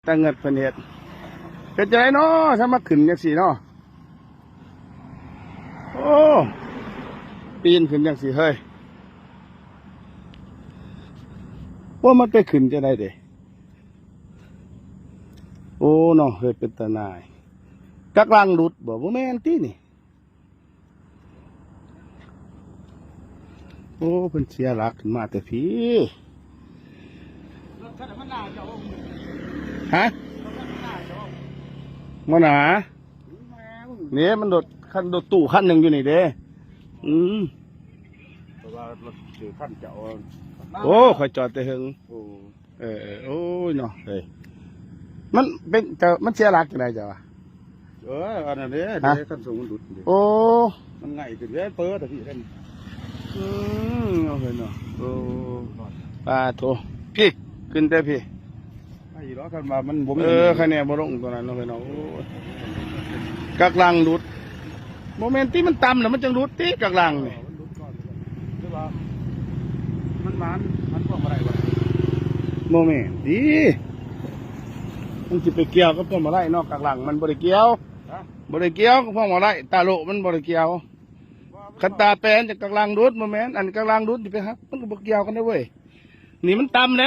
ຕາເງິດເພິ່ນເຮັດ ເປັນຈັ່ງໃດເນາະ ສາມາດຂຶ້ນຈັ່ງຊີ້ເນາະ. ໂອ້ ປີນຂຶ້ນຈັ່ງຊີ້ເຮີ້ຍ. ໂອ້ ມັນໄປຂຶ້ນຈັ່ງໃດເດ? ໂອ້ເນາະ ເຮີ້ຍ ເປັນຕາໜ່າຍ. ຈັກລັງຫຼຸດບໍ່? ບໍ່ແມ່ນຕິນີ້? ໂອ້ ເພິ່ນເສຍຫຼັກຂຶ້ນມາແຕ່ພີ້. ຮະ? ບໍ່ໜາ. ນີ້ມັນລົດຄັນ ລົດຕູ້ຄັນໜຶ່ງຢູ່ນີ້ເດ້. ອືມ ເພາະວ່າລົດຄືຄັນເຈົ້າ. ໂອ້ ຂ້ອຍຈອດແຕ່ເຫິງ. ໂອ້ ເອີ ເອີ ໂອ້ຍເນາະ ເອີຍ ມັນເປັນ ເຈົ້າ ມັນເສຍຫຼັກຈັ່ງໃດເຈົ້າວ່າ? ເອີ ອັນນັ້ນເດ້ ຮະ? ເດ້ ຄັນສູງມັນຫຼຸດເດ້. ໂອ້ ມັນໄຫງ່ຂຶ້ນເດ້ ເປີດອະພີ້ເດ້. ອືມ ເນາະ ເອີຍເນາະ. ໂອ້ ປາໂທ ພີ້ ຂຶ້ນແຕ່ພີ້. ໄດ້ຢູ່ດອກ ຄັນວ່າມັນບໍ່ມີ ເອີ ຄັນແນ່ບໍ່ລົງຕົວນັ້ນເນາະ ເອີຍເນາະ. ໂອ້ຍ ກັກລັງຫຼຸດ. ບໍ່ແມ່ນຕິ ມັນຕ່ຳແລ້ວມັນຈັ່ງຫຼຸດຕິ ກັກລັງນີ້? ເອີ ມັນຫຼຸດກ່ອນ ຫຼືວ່າມັນຫວານ ມັນພວງມາໄດບໍ່ໄດ້? ບໍ່ແມ່ນຕິ ມັນຊິໄປກ່ຽວກັບພວງມາໄດເນາະ ກັກລັງມັນບໍ່ໄດ້ກ່ຽວ. ຮະ? ບໍ່ໄດ້ກ່ຽວກັບພວງມາໄດ ຕາໂລະມັນບໍ່ໄດ້ກ່ຽວ. ບໍ່ ມັນ ຄັນຕາແປນຈະກັກລັງຫຼຸດ ບໍ່ແມ່ນ ອັນກັກລັງຫຼຸດຊິໄປຫາ ມັນກໍບໍ່ກ່ຽວກັນເດ້ເວີຍ. ນີ້ມັນຕ່ຳແລ້ວ